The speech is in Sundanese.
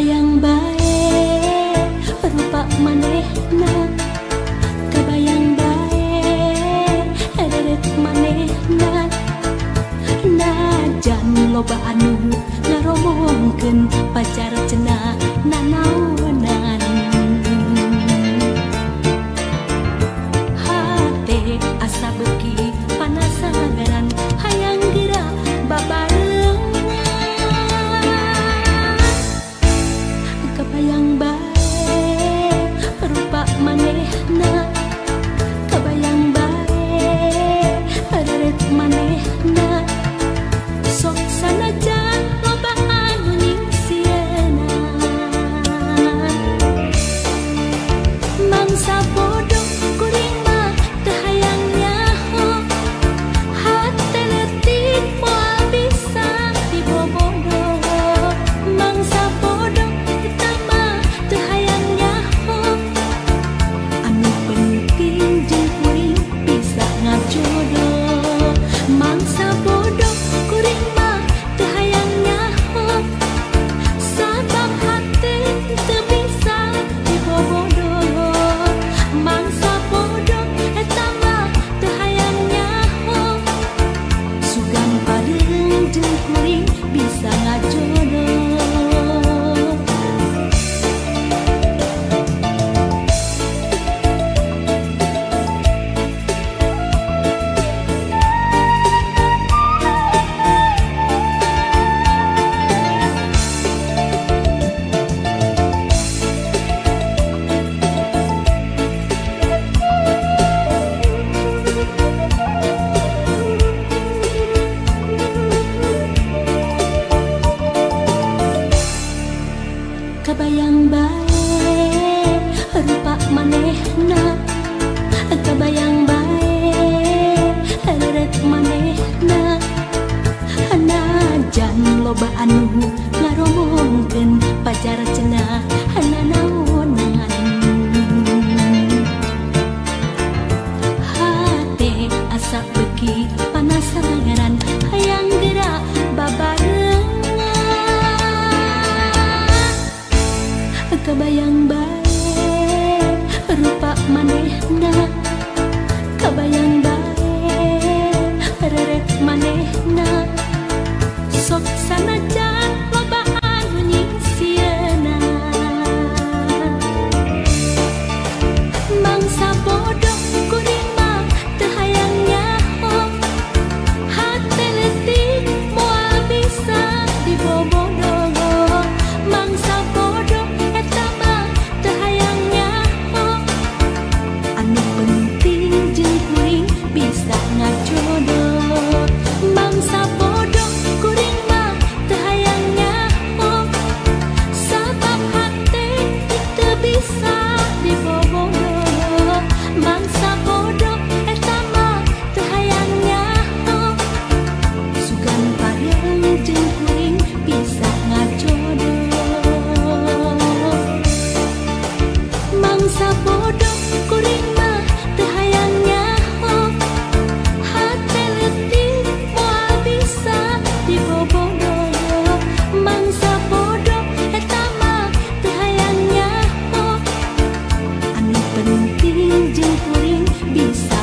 Kabayang bae rupa manehna, kabayang bae reret manehna. Najan loba anu ngaromongkeun pacar cenah nanaonan. Hate asa beuki panasaran hayang geura babarengan. Kabayang bae rupa manehna, kabayang bae reret manehna. Sok sanajan loba anu nyingsieunan, mangsa bodoh kuring mah teu hayang nyaho. Hate leutik moal bisa dibobodoh, mangsa bodoh eta mah teu hayang nyaho. Anu penting jeung kuring bisa ngajodoh, mangsa bodoh kuring mah teu hayang nyaho. Sabab hate teu bisa dibobodoh, mangsa bodoh eta mah teu hayang nyaho. Sugan pareung jeung kuring bisa ngajodoh. Kabayang bae rupa manehna, kabayang bae reret manehna. Najan loba anu ngaromongkeun pacar cenah nanaonan. Hate asa beuki panasaran hayang geura babarengan. Kabayang bae rupa manehna, kabayang bae reret manehna. Sok sanajan loba anu nyingsieunan, mangsa bodoh kuring mah teu hayang nyaho. Hate leutik moal bisa dibobodoh, mangsa bodoh eta mah teu hayang nyaho. Anu penting jeung kuring bisa ngajodoh, mangsa bodoh kuring mah teu hayang nyaho. Sabab hate teu bisa dibobodoh, mangsa bodoh eta mah teu hayang nyaho. Sugan pareung jeung kuring bisa ngajodoh, mangsa bodoh kuring mah teu hayang nyaho. Hate leutik moal bisa dibobodoh, mangsa bodoh eta mah teu hayang nyaho. Anu penting jeung kuring bisa